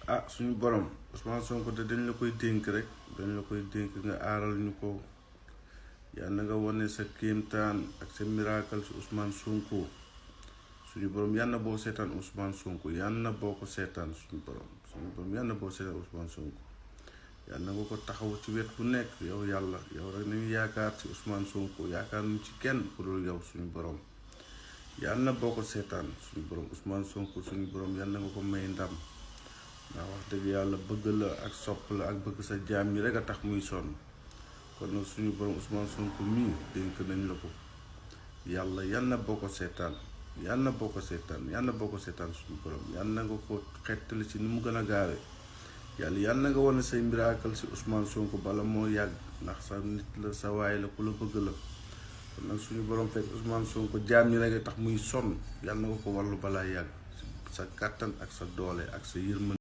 ah suñu borom Ousmane Sonko de dañ la koy dénk rek dañ la koy dénk nga aaral ñu ko yàlla nga wane sa kéemtaan ak sa miracle si Ousmane Sonko suñu borom yàlla boo seetaan Ousmane Sonko yàlla boo ko seetaan suñu borom yàlla boo seetaan Ousmane Sonko yàlla nga ko taxaw ci wet bu nekk yow yàlla yow rek nañu yaakaar ci Ousmane Sonko yaakaar ñu ci kenn ku dul yow suñu borom yàlla boo ko seetaan suñu borom Ousmane Sonko suñu borom yàlla nga ko may ndam ndax wax dëgg yàlla bëgg la ak sopp la ak bëgg sa jaam yi rek a tax muy sonn kon nag suñu borom Ousmane Sonko mii dénk nañ la ko yàlla boo ko seetaan yàlla boo ko seetaan suñu borom yàlla nga ko xettali ci ni mu gën a gaawee yàlla nga wane say miracle si Ousmane Sonko bala moo yàgg ndax sa nit la sa waay la ku la bëgg la kon nag suñu borom fekk Ousmane Sonko jaam yi rek a tax muy sonn yàlla nga ko wallu balaa yàgg sa kàttan ak sa doole ak sa yërmande